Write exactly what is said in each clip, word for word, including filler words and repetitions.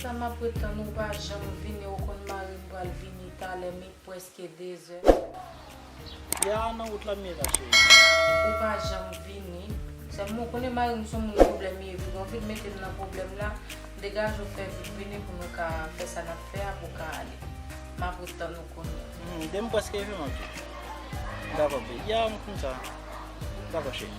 Sa m ap ret tann ou pa janm vini, ou konn mari m pral vini talè, men prèske de zè. Ya nan wout la m ye la, cheri. Ou pa janm vini. Sèlman ou konnen mari m se yon moun pwoblèm li ye, pou anvi mete m nan pwoblèm la, degaje w fè vit vini pou nou ka fè sa n ap fè a pou w ka ale. M ap ret tann ou kounye a. Hmm, demen prèske rive m ap di w. Dakò, baby. Ya m konn sa. Dakò, cheri.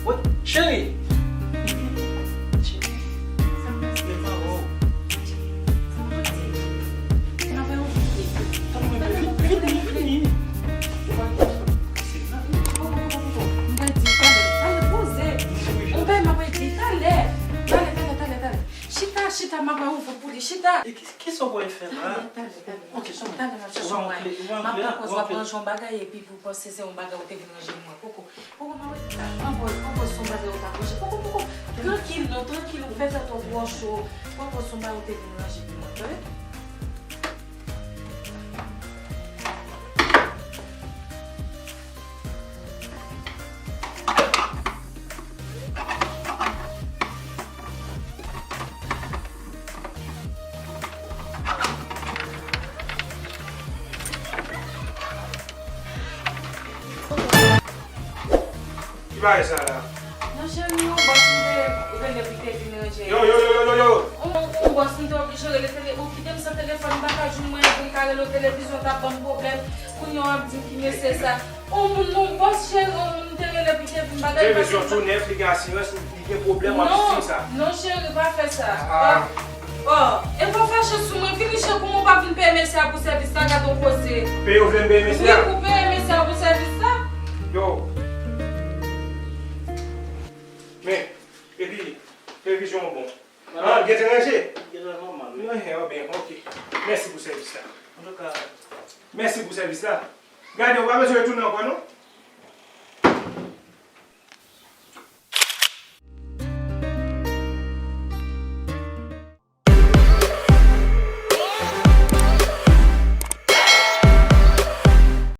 Wi, cheri. Cheri, sa k pase? Sa w di? Travay ou fini. Vini, vini, vini. Ou pa gen chans. M pral di talè, talè, poze. M pral di talè. Talè, talè, talè, talè. Chita, chita, m ap ba ou vant pou li. Chita. E ki, kisa w pral fè la? Talè, talè, talè. Ok, talè, m ap chache yon bagay. M ap dakò, w ap ranje yon bagay epi pou panse se yon bagay ou te vin ranje pou mwen. Poko. Poko, mwen wè sa. Pran pòz, pran pòz se yon bagay ou t ap ranje. Poko, poko. Trankil non, trankil, ou fè tèt ou twò cho. Pran pòz se yon bagay ou te vin ranje pou mwen, tande? Ki bagay sa la? Non, cheri, yon bòs m te rele pou l te vin ranje. Yo, yo, yo, yo, yo, yo! Yon, yon bòs m te oblije rele tele-, ou kite m san telefòn, m pa ka jwenn mwayen pou m ka rele w, televizyon t ap ban m pwoblèm. Kounye a w ap di m ki mesye sa. Yon moun, yon bòs, cheri, yon moun m te rele pou l te vin bagay. Televizyon tou nèf, li gen asirans, li gen pwoblèm, w ap di sa. Non, cheri, pa fè sa. Ah. Oh, oh, e pa fache sou mwen, vini cheri, kouman w pa vin peye mesye a pou sèvis la, gade yon koze. Peye, ou vle m peye mesye a? Wi, pou peye mesye a pou sèvis la. Yo. Men, epi, televizyon an bon. Ah, gen te ranje? Gen te nòmal, wi. Mwen, eh, oh, ben, ok. Mèsi pou sèvis la. Antouka. Mèsi pou sèvis la. Gade, ou pa bezwen retounen ankò, non?